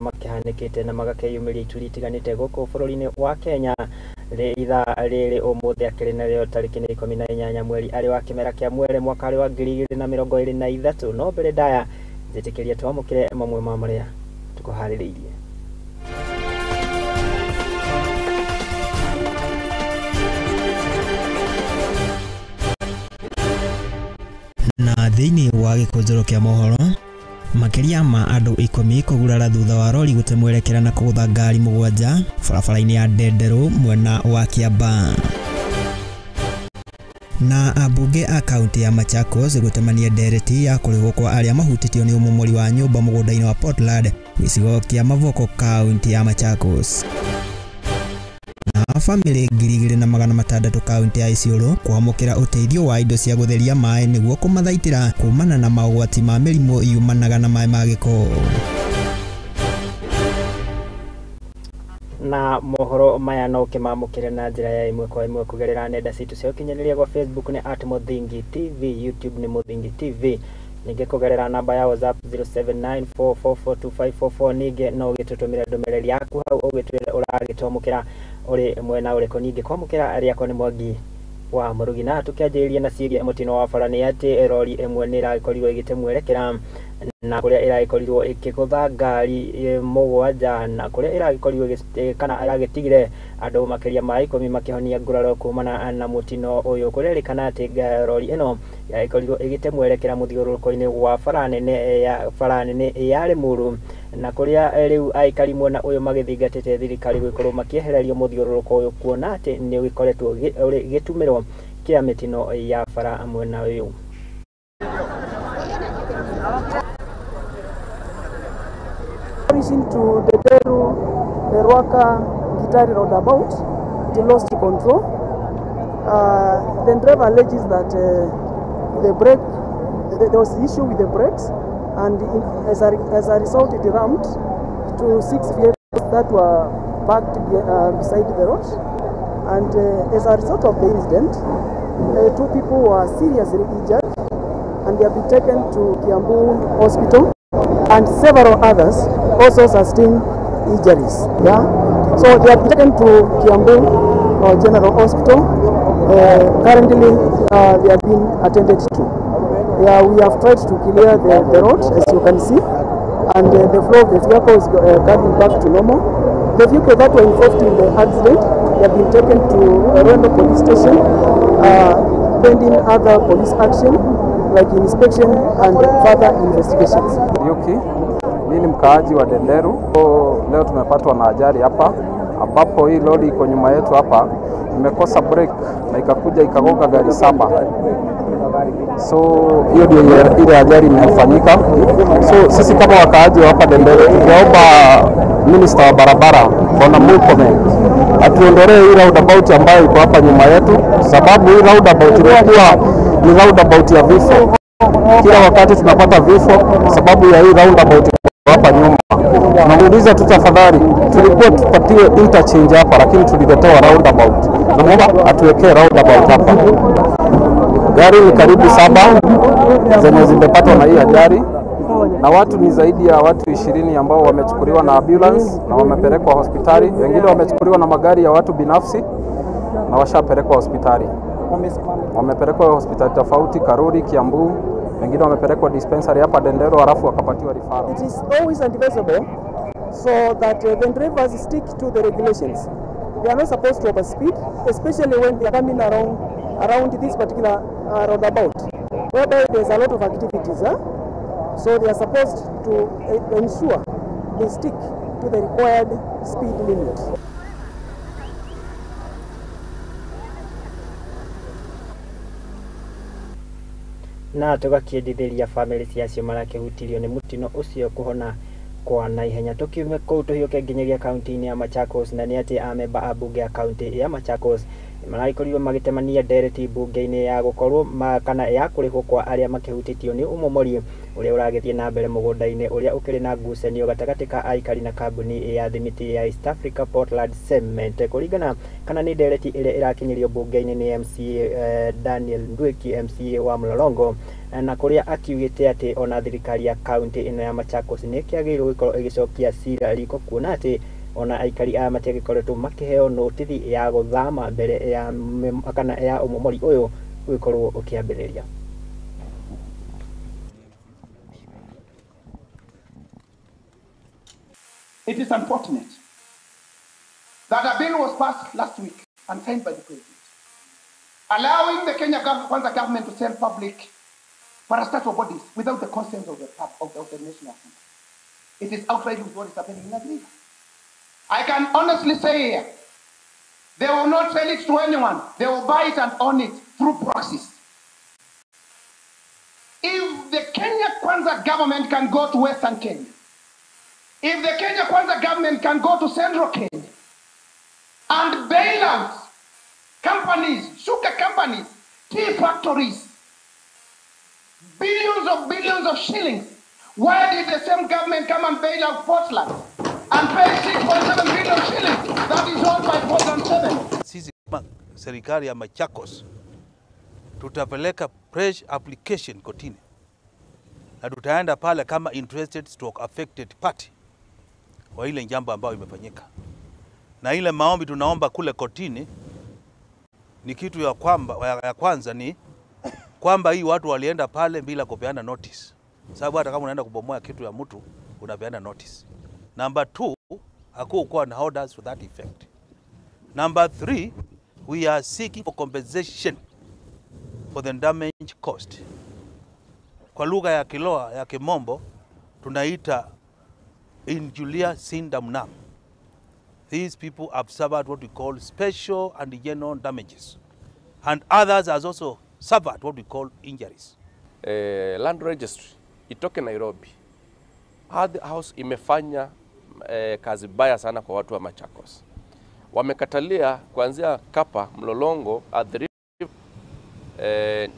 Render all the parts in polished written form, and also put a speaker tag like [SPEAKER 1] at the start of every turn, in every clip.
[SPEAKER 1] Makĩhanĩkĩte na magakĩyumĩria ituri itiganĩte gũkũ bũrũri-inĩ wa Kenya. Ithaa rĩrĩ ũmũthĩ akĩrĩ narĩo tarĩki nĩ 18 mweri arĩ wa kĩmera kĩa mwere mwaka arĩ wa 2023. No mbere ndaya njĩtĩkĩria twamũkĩre mamwe ma marĩa tũkũharĩrĩirie.
[SPEAKER 2] Na thĩinĩ wa gĩkũnjũro kĩa mohoro, makĩria ma andũ 10 kũgurara thutha wa rori gũte mwerekera na kũgũtha ngari 7 barabara-inĩ ya Ndenderũ mwena wa Kiambaa. Na ambunge a kaunti ya Machakos gũtemania ndereti ya kũrĩhwo kwa arĩa mahutĩtio nĩ ũmomori wa nyũmba mũgũnda-inĩ wa Portland gĩcigo kĩa Mavoko kaunti ya Machakos. Na bamĩrĩ 2600 kaunti ya Isiolo kwamũkĩra ũteithio wa indo cia gũtheria maĩ nĩguo kũmathaitĩra kumana na maũgwati ma mĩrimũ yumanaga na maĩ ma gĩko.
[SPEAKER 1] Na mohoro maya no ũkĩmamũkĩre na njĩra ya ĩmwe kwa ĩmwe kũgerera nenda citũ cia ũkinyanĩria gwa Facebook nĩ @Muthingi TV, YouTube nĩ Muthingi TV, ningĩ kũgerera namba ya WhatsApp 0794442544. Ningĩ no ũgĩtũtũmĩre ndũmĩrĩri yaku hau ũgĩtwĩre ũragĩtwamũkĩra ũrĩ mwena ũrĩkũ. Ningĩ kwamũkĩra rĩakwa nĩ Mwangi wa Mũrugi. Na tũkĩanjĩrĩria na ciĩgiĩ mũtino wa bara nĩ atĩ rori ĩmwe nĩ ĩragĩkorirwo ĩgĩte mwerekera na kũrĩa ĩragĩkorirwo ĩkĩgũtha ngari 7 na kũrĩa ĩragĩkorirwo kana ĩragĩtigire andũ makĩria ma 10 makĩhonia nguraro kumana na mũtino ũyũ. Kũrerĩkana atĩ rori ĩno yagĩkorirwo ĩgĩte mwerekera mũthiũrũrũko-inĩ wa bara nene ya Limuru na kũrĩa rĩu aikari mwena ũyũ magĩthingatĩte thirikari gũkorwo makĩehererio mũthiũrũrũko ũyũ kuona atĩ nĩ ũgĩkoretwo ũrĩ gĩtumĩro kĩa mĩtino ya bara mwena ũyũ.
[SPEAKER 3] Reaching to Ndenderu, Ruaka, Gitari roundabout, it lost control. The driver alleges that there was an issue with the brakes, and as a result, it rammed to 6 vehicles that were parked beside the road. And as a result of the incident, 2 people were seriously injured, and they have been taken to Kiambu Hospital, and several others also sustained injuries. Yeah? So they have been taken to Kiambu General Hospital. Currently, they have been attended to. Yeah, we have tried to clear the road, as you can see, and the flow of the vehicle is coming back to normal. The vehicle that were involved in the accident, they have been taken to Rondo Police Station, pending other police action like inspection and further investigations.
[SPEAKER 4] Yuki, mimi ni mkaaji wa Ndenderu. Leo tumepatwa na ajali hapa ambapo hii lori iko nyuma yetu hapa imekosa brake na ikakuja ikagonga gari 7. So hiyo ndio ile ajali imefanyika. So sisi kama wakaaji wa hapa Ndenderu tungeomba minister wa barabara Bwana Murkomen atuondolee hii roundabout ambayo iko hapa nyuma yetu, sababu hii roundabout imekuwa ni roundabout ya vifo. Kila wakati tunapata vifo sababu ya hii roundabout hapa nyuma. Namuuliza tu tafadhali, tulikuwa tupatiwe interchange hapa lakini tuliletewa roundabout. Namuomba atuwekee roundabout hapa. Gari ni karibu 7 zenye zimepatwa na hii ajali, na watu ni zaidi ya watu 20 ambao wamechukuliwa na ambulance na wamepelekwa hospitali. Wengine wamechukuliwa na magari ya watu binafsi na washapelekwa hospitali. Wamepelekwa hospitali tofauti, Karuri, Kiambu, wengine wamepelekwa dispensary hapa Ndenderu halafu wakapatiwa referral.
[SPEAKER 3] It is always advisable so that the drivers stick to the regulations. They are not supposed to overspeed, especially when they are coming around this particular roundabout, whereby there's a lot of activities. Huh? So they are supposed to ensure they stick to the required speed limit.
[SPEAKER 1] Na tũgakĩendithĩria bamĩrĩ cia acio marakĩhutirio nĩ mũtino ũcio kũhona kwa naihenya. Tũkiume kũu tũhiũke nginyagia kaunti-inĩ ya Machakos, na nĩ atĩ amemba a bunge ya kaunti ya Machakos maragĩkorirwo magĩtemania ndereti mbunge-inĩ ya gũkorwo kana ya kũrĩhwo kwa arĩa makĩhutĩtio nĩ ũmomori ũrĩa ũragĩthiĩ na mbere mũgũnda-inĩ ũrĩa ũkĩrĩ na ngucanio gatagatĩ ka aikari na kambuni ya thimiti ya East Africa Portland Cement. Kũringana kana nĩ ndereti ĩrĩa ĩrakinyĩrio mbunge-inĩ nĩ MCA Daniel Ndwiki, MCA wa Mlolongo, na kũrĩa akiugĩte atĩ ona thirikari ya kaunti ĩno ya Machakos nĩ ĩkĩagĩrĩirwo gũkorwo ĩgĩcokia cira riko kuona atĩ ona aikari aya matiagĩkoretwo makĩheo notithi ya gũthama mbere ya kana ya ũmomori ũyũ gũgĩkorwo ũkĩambĩrĩria.
[SPEAKER 5] It is unfortunate that a bill was passed last week and signed by the president, allowing the Kenya Kwanza government to sell public parastatal bodies without the consent of the National Assembly. It is outright with what is happening in Nigeria. I can honestly say here, they will not sell it to anyone. They will buy it and own it through proxies. If the Kenya Kwanza government can go to Western Kenya, if the Kenya Kwanza government can go to Central Kenya and bail out companies, sugar companies, tea factories, billions of shillings, why did the same government come and bail out Portland and pay 6.7 billion shillings that is owned by Portland 7?
[SPEAKER 6] Sisi serikali ya Machakos tutapeleka fresh application kotini na tutaenda pale kama interested stroke affected party wa ile jambo ambayo imefanyika. Na ile maombi tunaomba kule kotini ni kitu ya kwamba ya kwanza ni kwamba hii watu walienda pale bila kupeana notice. Sababu hata kama unaenda kubomoa kitu ya mtu unapeana notice. Number 2, hakukuwa na orders for that effect. Number 3, we are seeking for compensation for the damage caused. Kwa lugha ya Kiloa ya Kimombo tunaita injuria sin damnam. These people have suffered what we call special and general damages, and others has also suffered what we call injuries.
[SPEAKER 7] Land registry itoke Nairobi. Ardhi House imefanya kazi baya sana kwa watu wa Machakos. Wamekatalia kuanzia Kapa, Mlolongo, Athi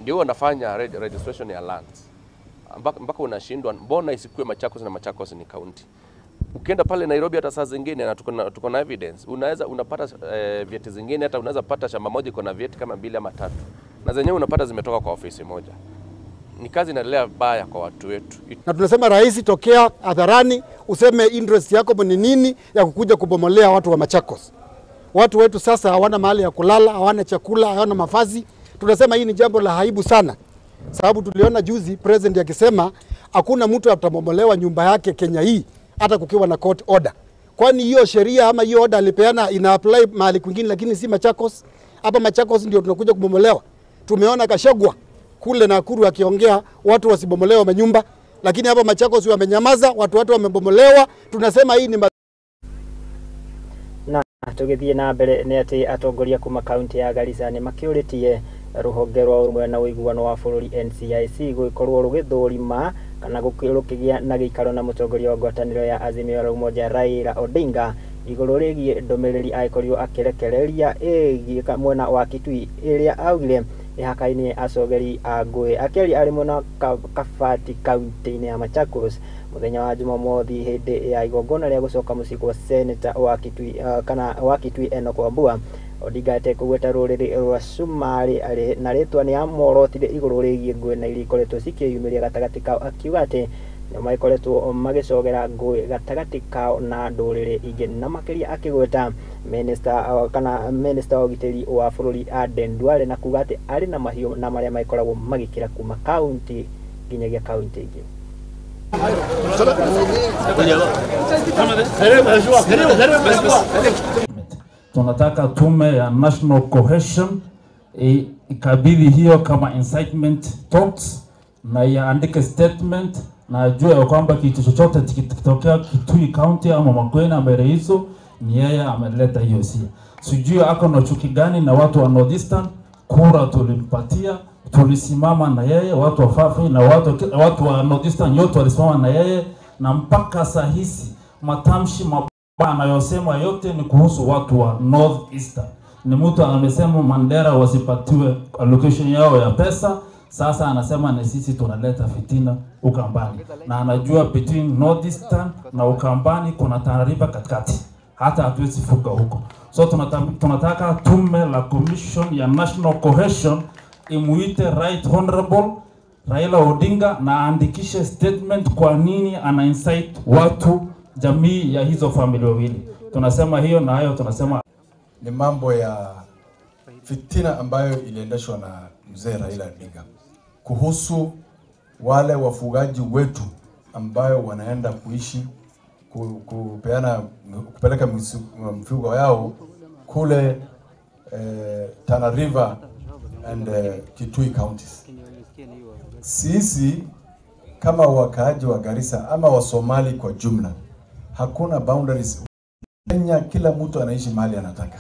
[SPEAKER 7] ndio wanafanya registration ya lands. Mpaka unashindwa mbona isikue Machakos na Machakos ni county. Ukienda pale Nairobi hata saa zingine na tuko na evidence, unaweza unapata vyeti zingine, hata unaweza pata shamba moja iko na vyeti kama 2 ama 3. Na zenyewe unapata zimetoka kwa ofisi moja. Ni kazi inaendelea baya kwa watu wetu.
[SPEAKER 8] Na tunasema rais, tokea hadharani useme interest yako ni nini ya kukuja kubomolea watu wa Machakos. Watu wetu sasa hawana mahali ya kulala, hawana chakula, hawana mavazi. Tunasema hii ni jambo la aibu sana. Sababu tuliona juzi president akisema hakuna mtu atabomolewa nyumba yake Kenya hii hata kukiwa na court order. Kwani hiyo sheria ama hiyo order alipeana ina apply mahali kwingine lakini si Machakos? Hapa Machakos ndio tunakuja kubomolewa. Tumeona Kashagwa kule Nakuru akiongea watu wasibomolewe manyumba, lakini hapa Machakos wamenyamaza, watu wamebomolewa. Tunasema hii ni
[SPEAKER 1] na tugithie na mbere ni ati atongoria kuma kaunti ya Garissa ni makiuritie ruhonge rwa urumwe na uiguano wa bururi NCIC gwikorwo rugithurima kana rukigĩa na gĩikaro na mũtongoria wa ngwatanĩro ya Azimio la Umoja Raila Odinga igũrũ rĩgiĩ ndũmĩrĩri agĩkorirwo akĩrekereria ĩgiĩ mwena wa Kitui ĩrĩa augire ĩhakaine acogeri a ngũĩ. Akĩaria arĩ mwena Kabati kaunti-inĩ ya Machakos mũthenya wa Jumamothi hĩndĩ ya igongona rĩa gũcoka mũciĩ kwa seneta wa Kitui kana wa Kitui Enoch Wambua, Odinga atekũgweta rũrĩrĩ rwa Cumarĩ arĩ na rĩtwa nĩ amorotire igũrũ rĩgiĩ ngũĩ na iria ikoretwo cikĩyumĩria gatagatĩ kao, akiuga atĩ nĩ magĩkoretwo magĩcogera ngũĩ gatagatĩ kao na ndũrĩrĩ ingĩ, na makĩria akĩgweta minister kana minister wa ũgitĩri wa bũrũri Aden Duale na kuga atĩ arĩ na mahiũ na marĩa magĩkoragwo magĩkĩra kuma kaunti nginyagia kaunti ingĩ.
[SPEAKER 9] Tunataka tume ya National Cohesion ikabidhi hiyo kama incitement talks na iandike statement na ajue kwamba kitu chochote kikitokea Kitui County ama Makueni ama hizo ni yeye ameleta hiyo sia. Sijui ako na chuki gani na watu wa Northeastern. Kura tulimpatia, tulisimama na yeye, watu wa Fafi na watu wa Northeastern yote walisimama na yeye, na mpaka saa hizi matamshi mabaya anayosema yote ni kuhusu watu wa Northeastern. Ni mtu amesema Mandera wasipatiwe allocation yao ya pesa. Sasa anasema ni sisi tunaleta fitina Ukambani, na anajua between Northeastern na Ukambani kuna Tana River katikati, hata hatuwezi fuka huko. So tunataka tume la commission ya National Cohesion imuite Right Honorable Raila Odinga na aandikishe statement kwa nini ana incite watu jamii ya hizo familia wawili. Tunasema hiyo na hayo tunasema
[SPEAKER 10] ni mambo ya fitina ambayo iliendeshwa na mzee Raila Odinga kuhusu wale wafugaji wetu ambayo wanaenda kuishi kupeana kupeleka mifugo yao kule Tana River and Kitui counties. Sisi kama wakaaji wa Garissa ama wa Somali kwa jumla, hakuna boundaries. Kenya kila mtu anaishi mahali anataka.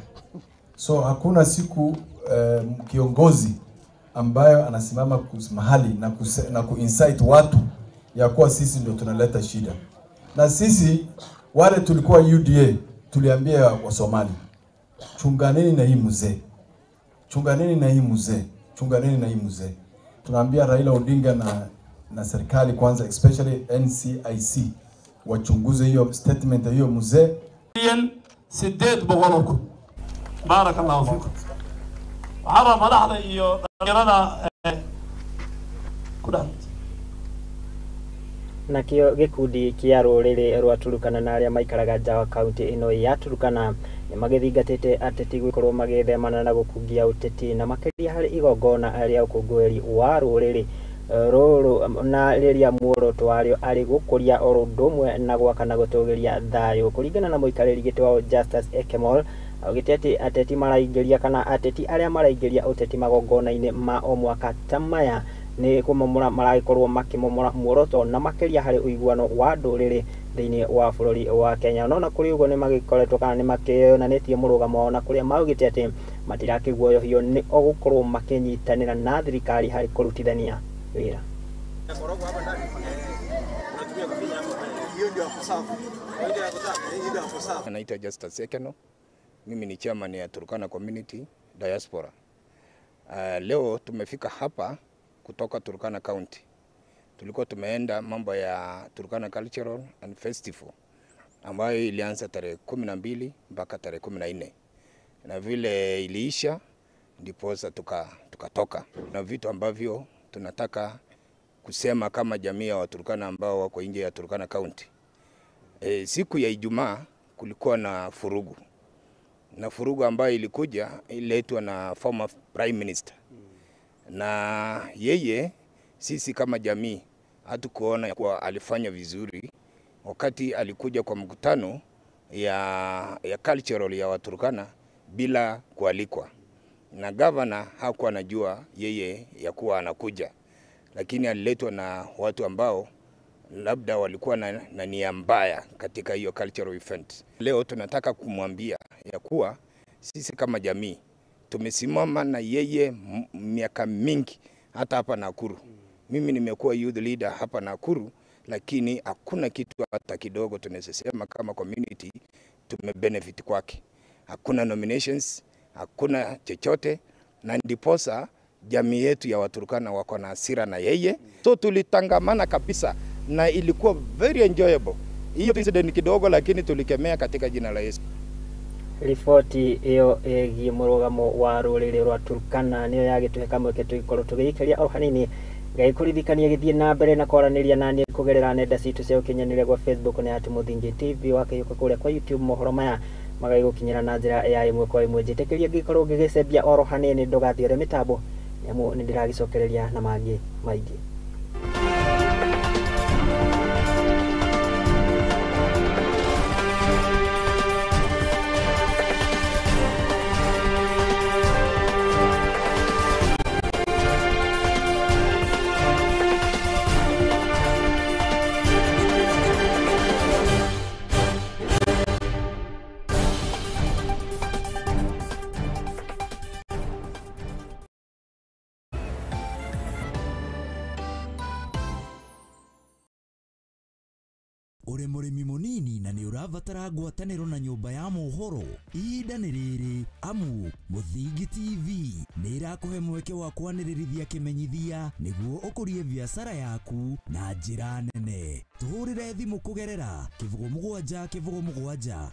[SPEAKER 10] So hakuna siku kiongozi ambayo anasimama mahali na kuincite watu ya kuwa sisi ndio tunaleta shida. Na sisi wale tulikuwa UDA tuliambia wa Somali, chunganeni na hii mzee. Chunganeni na hii mzee. Chunganeni na hii mzee. Tunaambia Raila Odinga na serikali kwanza, especially NCIC, wachunguze hiyo statement hiyo mzee.
[SPEAKER 11] 800,000 بارك الله فيكم. waxaa madaxda iyo dhalinyarada ku dhex
[SPEAKER 1] Nakio gikundi kia rũrĩrĩ rwa Turukana na arĩa maikaraga nja wa kaunti ĩno ya Turukana nĩ magĩthingatĩte ateti gũkorwo magĩthemana na gũkungia ũteti na makĩria harĩ igongona rĩa ũkũngũĩri wa rũrĩrĩ rũrũ na rĩrĩa muoroto warĩo arĩ gũkũria oro ũndũ ũmwe na gwaka na gũtũgĩria thayũ. Kũringana na mũikarĩri gĩtĩ wao Justus Ekemol, augĩte atĩ ateti maraingĩria kana ateti arĩa maraingĩria ũteti magongona-inĩ ma o mwaka ta maya nĩ kũmomora maragĩkorwo makĩmomora muoroto na makĩria harĩ ũiguano wa ndũrĩrĩ thĩinĩ wa bũrũri wa Kenya. No na kũrĩ ũguo nĩ magĩkoretwo kana nĩ makĩonanĩtie mũrũgamo wao na kũrĩa maugĩte atĩ matirakĩguoyohio nĩ o gũkorwo makĩnyitanĩra na thirikari harĩ kũrutithania wĩra.
[SPEAKER 12] Anaitwa Justus Ekeno. Mimi ni chairman ya Turkana Community Diaspora. Leo tumefika hapa kutoka Turkana County. Tulikuwa tumeenda mambo ya Turkana Cultural and Festival ambayo ilianza tarehe 12 mpaka tarehe 14. Na vile iliisha ndiposa tukatoka. Na vitu ambavyo tunataka kusema kama jamii ya Waturkana ambao wako nje ya Turkana County. Siku ya Ijumaa kulikuwa na furugu. Na furugu ambayo ilikuja ililetwa na former Prime Minister. Na yeye sisi kama jamii hatukuona kuwa alifanya vizuri wakati alikuja kwa mkutano ya cultural ya Waturkana bila kualikwa. Na governor hakuwa anajua yeye ya kuwa anakuja. Lakini aliletwa na watu ambao labda walikuwa na nia mbaya katika hiyo cultural event. Leo tunataka kumwambia ya kuwa sisi kama jamii tumesimama na yeye miaka mingi hata hapa Nakuru. Mimi nimekuwa youth leader hapa Nakuru, lakini hakuna kitu hata kidogo tunasema kama community tumebenefit kwake. Hakuna nominations, hakuna chochote, na ndiposa jamii yetu ya Waturkana wako na hasira na yeye. So tulitangamana kabisa na ilikuwa very enjoyable. Hiyo incident kidogo, lakini tulikemea katika jina la Yesu.
[SPEAKER 1] Riboti iyo ĩgiĩ mũrũgamo wa rũrĩrĩ rwa Turkana nĩyo yagĩtũhe kamweke tũgĩkorwo tũgĩikaria o hanini. Ngagĩkũririkania gĩthiĩ na mbere na kwaranĩria naniĩ kũgerera nenda citũ cia ũkinyanĩria gwa Facebook na at Mũthingi TV, wakĩhiũka kũrĩa kwa YouTube mohoro maya magagĩgũkinyĩra na njĩra ya ĩmwe kwa ĩmwe. Njĩtĩkĩria ngĩkorwo ngĩgĩcembia oro hanini ndũgathiore mĩtambo nĩamu nĩndĩragĩcokereria na mangĩ maingĩ.
[SPEAKER 13] Ũrĩ mũrĩmi mũnini na nĩ ũrabatara ngwatanĩro na nyũmba ya mohoro, ihinda nĩ rĩrĩ amu Mũthingi TV nĩ ĩrakũhe mweke wa kwanĩrĩrithia kĩmenyithia nĩguo ũkũrie biacara yaku na njĩra nene. Tũhũrĩre thimũ kũgerera 07 07 5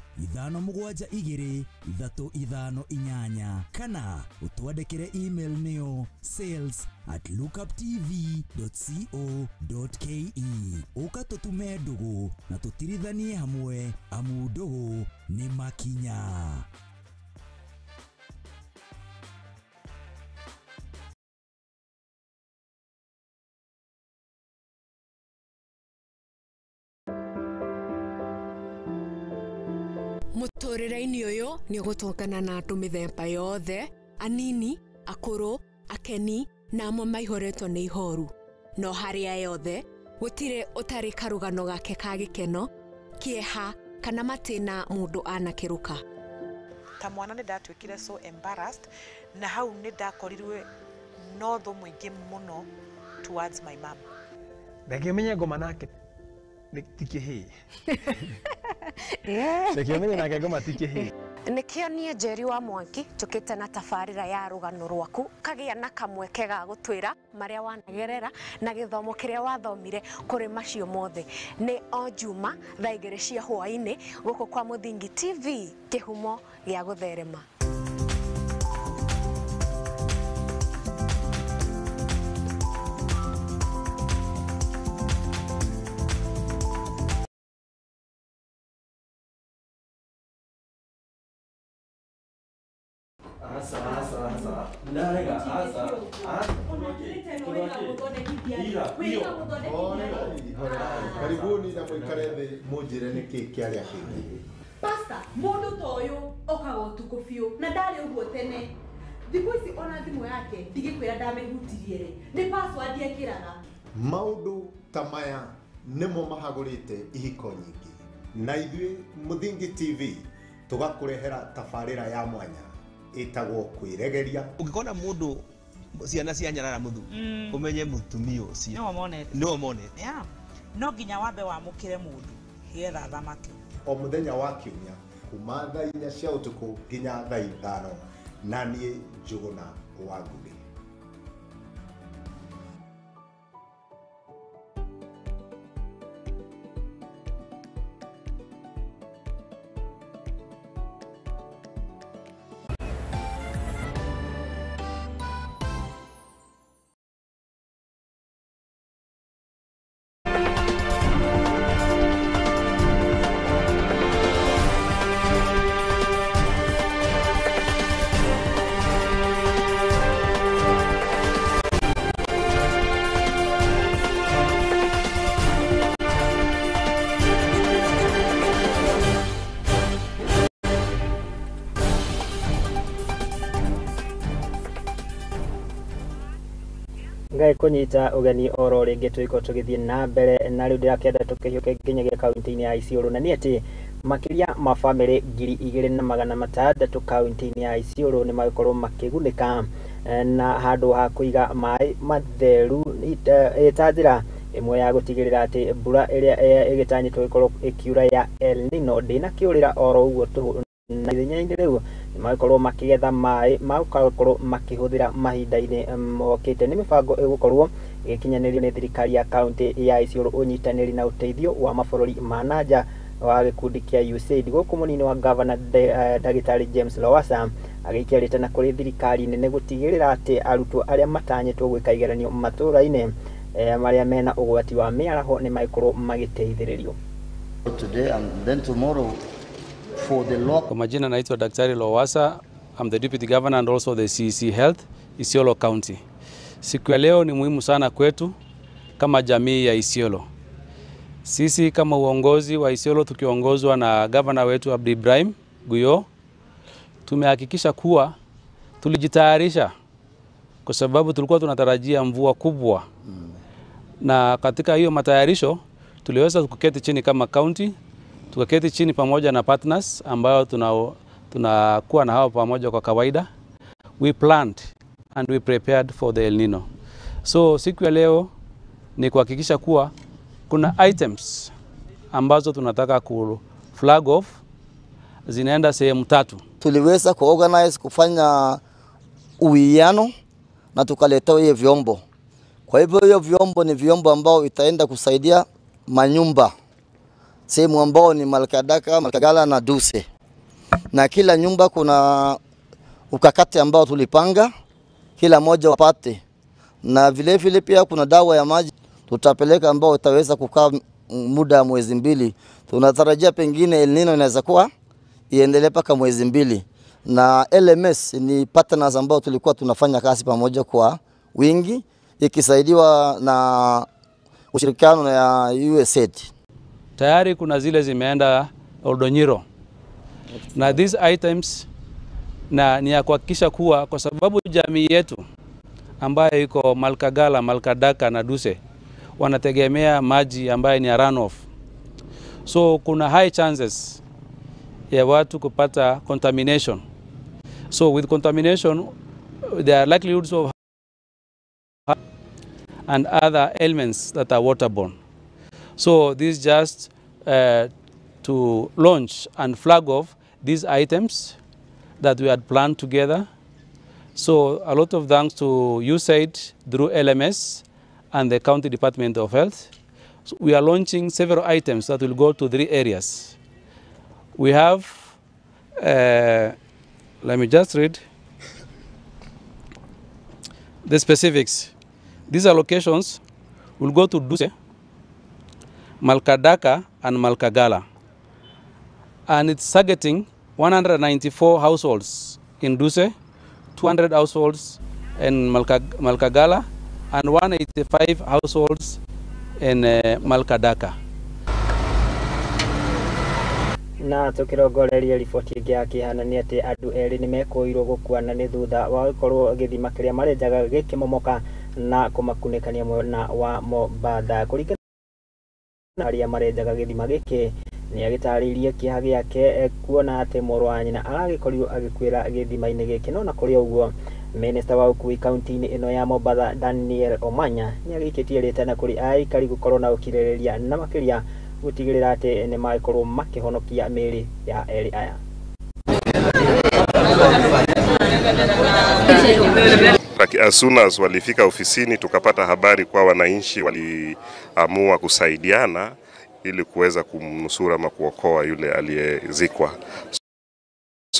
[SPEAKER 13] 7 2 3 5 8 kana ũtwandĩkĩre email nĩyo sales@lookuptv.co.ke. Ũka tũtume ndũgũ na tũtirithanie hamwe amu ndũgũ nĩ makinya.
[SPEAKER 14] Mũtũrĩre-inĩ ũyũ nĩ ũgũtũngana na andũ mĩthemba yothe, anini, akũrũ, akeni na amwe maihũrĩtwo nĩ ihoru. No harĩa yothe gũtirĩ ũtarĩ karũgano gake ka gĩkeno, kĩeha kana matĩna mũndũ anakĩrũka.
[SPEAKER 15] Ta mwana nĩ ndatuĩkire so embarrassed na hau nĩ ndakorirwe no thũ mũingĩ mũno towards my mom.
[SPEAKER 16] Reke menye ngoma nake ti kĩhĩĩ. Reke menye nake ngoma ti kĩhĩĩ.
[SPEAKER 14] Nĩkĩo niĩ Njeri wa Mwangi njũkĩte na tabarĩra ya rũgano rwaku kagĩa na kamweke ga gũtwĩra marĩa wanagerera na gĩthomo kĩrĩa wathomire kũrĩ macio mothe. Nĩ o Juma thaa 2 cia hwaĩ-inĩ gũkũ kwa Mũthingi TV, kĩhumo gĩa gũtherema.
[SPEAKER 17] Karibuni na mwikare thĩ mũnjĩre nĩkĩ kĩarĩa kĩngĩ.
[SPEAKER 18] Pastor, mũndũ ta ũyũ okaga ũtukũ biũ na ndarĩ ũguo tene. Thikũ ici ona thimũ yake ndigĩkwĩra ndamĩhutirie rĩ, nĩ password ekĩraga.
[SPEAKER 17] Maũndũ ta maya nĩmo mahagũrĩte ihiko nyingĩ, na ithuĩ Mũthingi TV tũgakũrehera tabarĩra ya mwanya ĩtagwo kwĩregeria.
[SPEAKER 19] Ũngĩkona mũndũ ciana cia nyarara mũthuri ũmenye mũtumia ũcio nĩwe monete.
[SPEAKER 15] Yeah. No nginya wambe wamũkĩre mũndũ getha thamake.
[SPEAKER 17] O mũthenya wa kiumia kuma thaa 4 cia ũtukũ nginya thaa 5, na niĩ Njũgũna wa Ngũgĩ.
[SPEAKER 1] Ngai kunyita ugeni oro ringi tuiko tugithie na mbere na riu ndirakenda tukihiuke nginyagia kaunti-inĩ ya Isiolo, na nĩ atĩ makĩria ma bamĩrĩ 2600 kaunti-inĩ ya Isiolo nĩ magĩkorwo makĩgunĩka na handũ ha kũiga maĩ matheru ta njĩra ĩmwe ya gũtigĩrĩra atĩ mbura ĩrĩa ĩgĩtanyĩtwo ĩkorwo ĩkiura ya El Nino ndĩnakĩũrĩra oro ũguo tũhũ, na ithenya-inĩ rĩu nĩmagĩkorwo makĩgetha maĩ magũkorwo makĩhũthĩra mahinda-inĩ mokĩte. Nĩ mĩbango ĩgũkorwo ĩgĩkinyanĩrio nĩ thirikari ya kaunti ya Isiolo ũnyitanĩri na ũteithio wa mabũrũri ma nanja wa gĩkundi kĩa USAID. Gũkũ mũnini wa gavana Ndagĩtarĩ James Lowassa agĩikia rĩtana kũrĩ thirikari nene gũtigĩrĩra atĩ arutwo arĩa matanyĩtwo gwĩka igeranio matũũra-inĩ marĩa mena ũgwati wa mĩaraho nĩmagĩkorwo magĩteithĩrĩrio.
[SPEAKER 20] Today and then tomorrow for the law.
[SPEAKER 21] Kwa majina naitwa Daktari Lowassa. I'm the Deputy Governor and also the CEC Health, Isiolo County. Siku ya leo ni muhimu sana kwetu kama jamii ya Isiolo. Sisi kama uongozi wa Isiolo tukiongozwa na governor wetu Abdi Ibrahim Guyo, tumehakikisha kuwa tulijitayarisha kwa sababu tulikuwa tunatarajia mvua kubwa. Na katika hiyo matayarisho tuliweza kuketi chini kama county, tukaketi chini pamoja na partners ambao tunakuwa na hao pamoja kwa kawaida. We planned and we prepared for the El Nino. So siku ya leo ni kuhakikisha kuwa kuna items ambazo tunataka ku flag off zinaenda sehemu tatu.
[SPEAKER 20] Tuliweza kuorganize kufanya uwiano na tukaleta hiyo vyombo. Kwa hivyo hiyo vyombo ni vyombo ambao itaenda kusaidia manyumba sehemu ambao ni Malkadaka, Malkagala na Duse. Na kila nyumba kuna ukakati ambao tulipanga kila moja wapate. Na vile vile pia kuna dawa ya maji tutapeleka ambao itaweza kukaa muda wa mwezi 2. Tunatarajia pengine El Nino inaweza kuwa iendelee paka mwezi 2. Na LMS ni partners ambao tulikuwa tunafanya kazi pamoja kwa wingi, ikisaidiwa na ushirikiano na USAID.
[SPEAKER 21] Tayari kuna zile zimeenda Oldonyiro. Na these items na ni ya kuhakikisha kuwa kwa sababu jamii yetu ambayo iko Malkagala, Malkadaka na Duse wanategemea maji ambayo ni ya runoff. So kuna high chances ya watu kupata contamination. So with contamination there are likelihoods of and other ailments that are waterborne. So this just to launch and flag off these items that we had planned together. So a lot of thanks to USAID through LMS and the County Department of Health. So we are launching several items that will go to 3 areas. We have, let me just read the specifics. These allocations will go to Duse, Malkadaka, and Malkagala. And it's targeting 194 households in Duse, 200 households in Malkagala, and 185 households in Malkadaka.
[SPEAKER 1] Na tukirongoreria riboti ĩngĩ ya kĩhana nĩ atĩ andũ erĩ nĩ mekũirwo gũkuana nĩ thutha wa gũkorwo gĩthima kĩrĩa marenjaga gĩkĩmomoka na kũmakunĩkania mwena wa Mombatha. Kũringana na arĩa marenjaga gĩthima gĩkĩ nĩ agĩtarĩirie kĩeha gĩake kuona atĩ mũrũ wa nyina aragĩkorirwo agĩkuĩra gĩthima-inĩ gĩkĩ. No na kũrĩ ũguo, Minista wa ũkuui kaunti-inĩ ĩno ya Mombatha Daniel Omanya nĩ agĩikĩtie rĩtana kũrĩ aikari gũkorwo na ũkirĩrĩria na makĩria gũtigĩrĩra atĩ nĩ magĩkorwo makĩhonokia mĩĩrĩ ya erĩ aya.
[SPEAKER 2] As soon as walifika ofisini tukapata habari kwa wananchi waliamua kusaidiana ili kuweza kumnusura ama kuokoa yule aliyezikwa.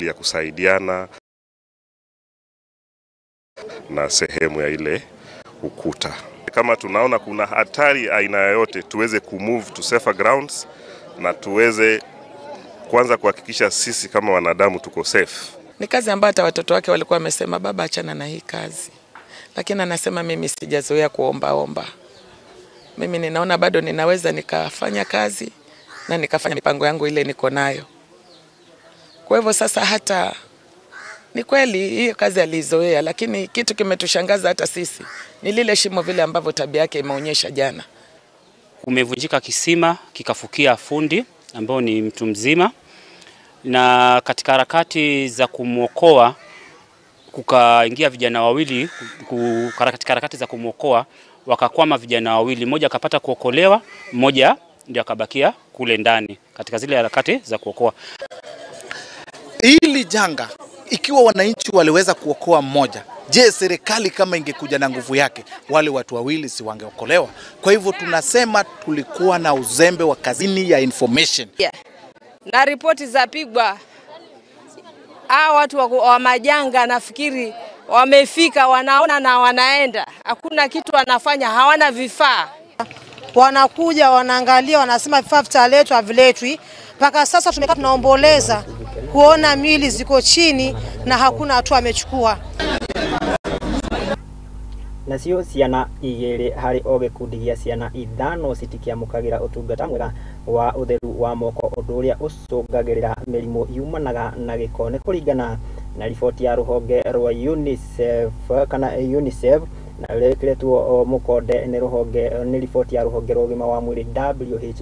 [SPEAKER 2] Ya kusaidiana na sehemu ya ile ukuta. Kama tunaona kuna hatari aina yoyote tuweze kumove to safer grounds na tuweze kwanza kuhakikisha sisi kama wanadamu tuko safe.
[SPEAKER 22] Ni kazi ambayo hata watoto wake walikuwa wamesema baba achana na hii kazi. Lakini anasema mimi sijazoea kuomba omba. Mimi ninaona bado ninaweza nikafanya kazi na nikafanya mipango yangu ile niko nayo. Kwa hivyo sasa hata ni kweli hiyo kazi alizoea, lakini kitu kimetushangaza hata sisi ni lile shimo vile ambavyo tabia yake imeonyesha jana.
[SPEAKER 23] Kumevunjika kisima kikafukia fundi ambao ni mtu mzima, na katika harakati za kumuokoa kukaingia vijana wawili. Katika harakati za kumuokoa wakakwama vijana wawili, mmoja akapata kuokolewa, mmoja ndio akabakia kule ndani katika zile harakati za kuokoa.
[SPEAKER 24] Hili janga, ikiwa wananchi waliweza kuokoa mmoja, je, serikali kama ingekuja na nguvu yake, wale watu wawili si wangeokolewa? Kwa hivyo tunasema tulikuwa na uzembe wa kazini ya information.
[SPEAKER 25] Yeah. Na ripoti za pigwa, hao watu wa majanga nafikiri wamefika, wanaona na wanaenda. Hakuna kitu wanafanya, hawana vifaa.
[SPEAKER 26] Wanakuja wanaangalia, wanasema vifaa vitaletwa, haviletwi. Mpaka sasa tumekaa tunaomboleza kuona miili ziko chini na hakuna hatua amechukua.
[SPEAKER 1] Nacio ciana 2 harĩ o gĩkundi gĩa ciana 5 citikiamũkagĩra ũtungata mwega wa ũtheru wa moko, ũndũ ũrĩa ũcũngagĩrĩra mĩrimũ yumanaga na gĩko. Nĩ kũringana na riboti ya rũhonge rwa UNICEF kana UNICEF na rĩkĩrĩtwo mũkonde nĩ rũhonge nĩ riboti ya rũhonge rwa ũgima wa mwĩrĩ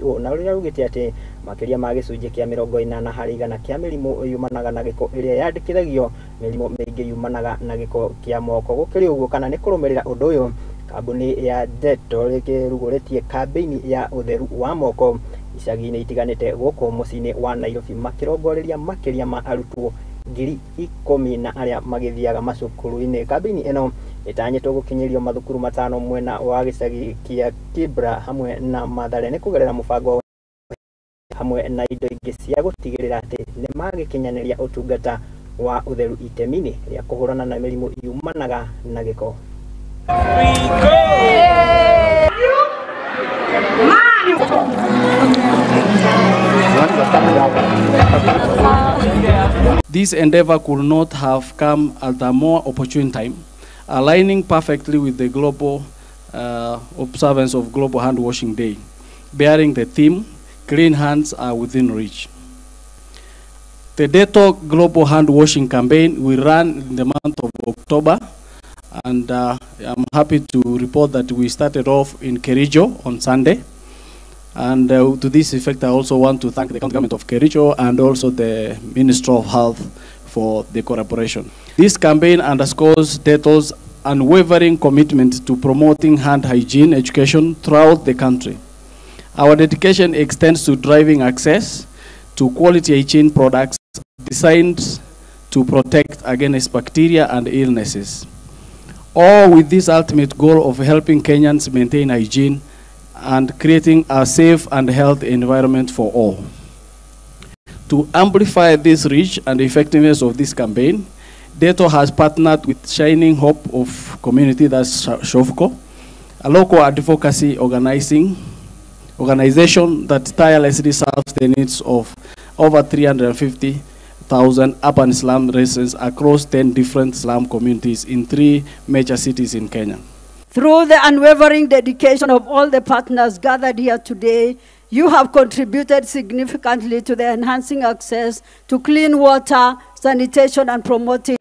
[SPEAKER 1] WHO, na rũrĩa rugĩte atĩ makĩria ma gĩcunjĩ kĩa 80 harĩ igana kĩa mĩrimũ yumanaga na gĩko ĩrĩa yandĩkithagio, mĩrimũ mĩingĩ yumanaga na gĩko kĩa moko. Gũkĩrĩ ũguo, kana nĩ kũrũmĩrĩra ũndũ ũyũ, kambuni ya Dettol ĩkĩrugũrĩtie kambĩini ya ũtheru wa moko icagi-inĩ itiganĩte gũkũ mũciĩ-inĩ wa Nairobi makĩrongoreria makĩria ma arutwo 10,000 na arĩa magĩthiaga macukuru-inĩ. Kambĩini ĩno ĩtanyĩtwo gũkinyĩrio mathukuru 5 mwena wa gĩcagi kĩa Kibra hamwe na Mathare nĩ kũgerera mũbango hamwe na indo ingĩ cia gũtigĩrĩra atĩ nĩ magĩkinyanĩria ũtungata wa ũtheru itemi-inĩ rĩa kũhũrana na mĩrimũ yumanaga na gĩko.
[SPEAKER 3] This endeavor could not have come at a more opportune time, aligning perfectly with the global observance of Global Hand Washing Day, bearing the theme, Clean Hands Are Within Reach. The Dettol Global Hand Washing Campaign will run in the month of October, and I'm happy to report that we started off in Kericho on Sunday. And to this effect, I also want to thank the county government of Kericho and also the Minister of Health for the collaboration. This campaign underscores Dettol's unwavering commitment to promoting hand hygiene education throughout the country. Our dedication extends to driving access to quality hygiene products designed to protect against bacteria and illnesses, all with this ultimate goal of helping Kenyans maintain hygiene and creating a safe and healthy environment for all. To amplify this reach and effectiveness of this campaign, Dettol has partnered with Shining Hope of Community, that's SHOFCO, a local advocacy organization that tirelessly serves the needs of over 350,000 urban slum residents across 10 different slum communities in 3 major cities in Kenya.
[SPEAKER 4] Through the unwavering dedication of all the partners gathered here today, you have contributed significantly to the enhancing access to clean water, sanitation, and promoting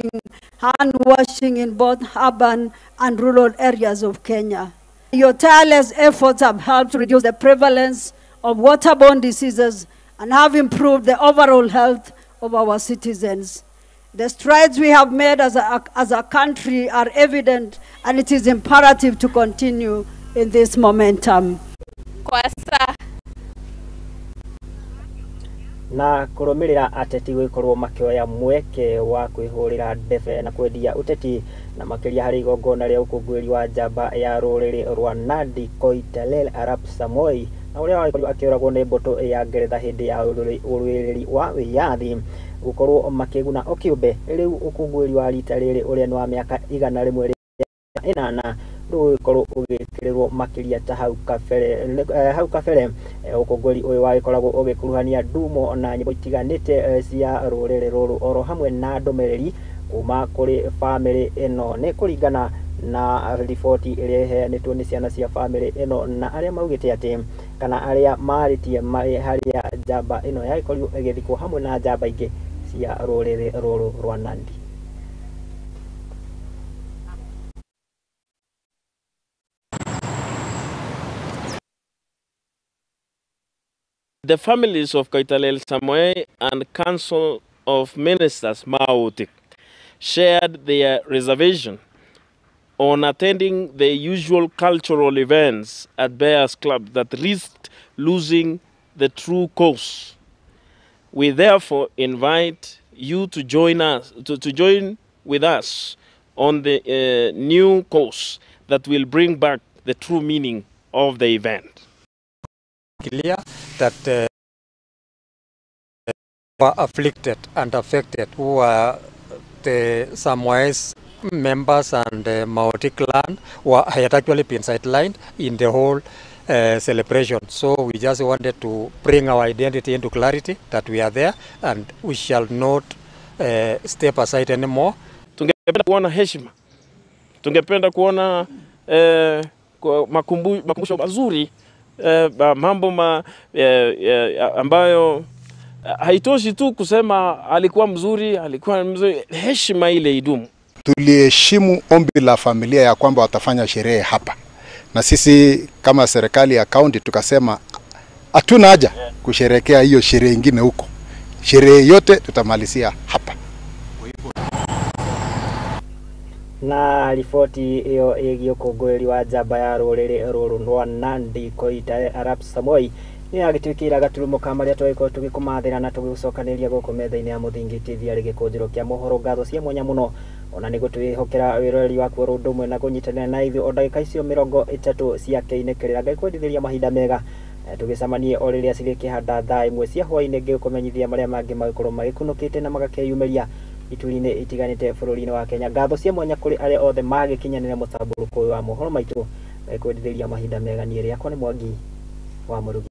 [SPEAKER 4] hand washing in both urban and rural areas of Kenya. Your tireless efforts have helped reduce the prevalence of waterborne diseases and have improved the overall health of our citizens. The strides we have made as a country are evident, and it is imperative to continue in this momentum.
[SPEAKER 1] Na kũrũmĩrĩra ateti gũgĩkorwo makĩoya mweke wa kwĩhũrĩra ndebe na kwendia ũteti na makĩria harĩ igongona rĩa ũkũngũĩri wa njamba ya rũrĩrĩ rwa Nandi Koitalel Arap Samoei na ũrĩa wagĩkorirwo akĩũragwo nĩ mbũtũ ya Ngeretha hĩndĩ ya ũrũĩrĩri wa wĩyathi gũkorwo makĩguna o kĩũmbe. Rĩu ũkũngũĩri wa rita rĩrĩ ũrĩa nĩ wa mĩaka 108 rũgĩkorwo ũgĩkĩrĩrwo makĩria ta hau kabere. Ũkũngũĩri ũyũ wagĩkoragwo ũgĩkuruhania ndumo na nyĩmbo itiganĩte cia rũrĩrĩ rũrũ oro hamwe na ndũmĩrĩri kuma kũrĩ bamĩrĩ ĩno nĩ kũringana na riboti ĩrĩa ĩheanĩtwo nĩ ciana cia bamĩrĩ ĩno na arĩa maugĩte atĩ kana arĩa marĩtie marĩ harĩa njamba ĩno yagĩkorirwo ĩgĩthikwo hamwe na njamba ingĩ cia rũrĩrĩ rũrũ rwa Nandi.
[SPEAKER 5] The families of Koitalel Samoei and Council of Ministers Mautik shared their reservation on attending the usual cultural events at Bears Club that risked losing the true cause. We therefore invite you to join us, to join with us on the new course that will bring back the true meaning of the event.
[SPEAKER 6] Clear that were afflicted and affected, who are the Samoei's members and the Maoti clan, had actually been sidelined in the whole celebration. So we just wanted to bring our identity into clarity that we are there and we shall not step aside anymore.
[SPEAKER 5] Tungependa kuona heshima, tungependa kuona makumbusho mazuri, mambo ambayo haitoshi tu kusema alikuwa mzuri, alikuwa mzuri, heshima ile idumu.
[SPEAKER 7] Tuliheshimu ombi la familia ya kwamba watafanya sherehe hapa, na sisi kama serikali ya county tukasema hatuna haja kusherehekea hiyo sherehe nyingine huko, sherehe yote tutamalizia hapa.
[SPEAKER 1] Na riboti iyo ĩgiĩ ũkũngũĩri wa njamba ya rũrĩrĩ rũrũ rwa Nandi Koitalel Arap Samoei Nĩ yagĩtuĩkĩra gaturumo ka marĩa twagĩkorwo tũgĩkũmathĩra na tũgĩgũcokanĩria gũkũ metha-inĩ ya Mũthingi TV arĩ gĩkũnjĩro kĩa mohoro. Ngatho cia mwanya mũno ona nĩ gũtwĩhokera wĩroreri waku oro ũndũ ũmwe na kũnyitanĩra na ithuĩ o ndagĩka icio 30 cia kĩinĩkĩrĩra. Ngai kwendithĩria mahinda mega, tũgĩcemanie o rĩrĩa cirĩkĩhanda thaa 1 cia hwaĩ-inĩ ngĩkũmenyithia marĩa mangĩ magĩkorwo magĩkunũkĩte na magakĩyumĩria ituri-inĩ itiganĩte bũrũri-inĩ wa Kenya. Ngatho cia mwanya kũrĩ arĩa othe magĩkinyanĩra mũtambũrũko ũyũ wa mohoro maitũ. Ngai kwendithĩria mahinda mega. Niĩ rĩakwa nĩ Mwangi wa Mũrugi.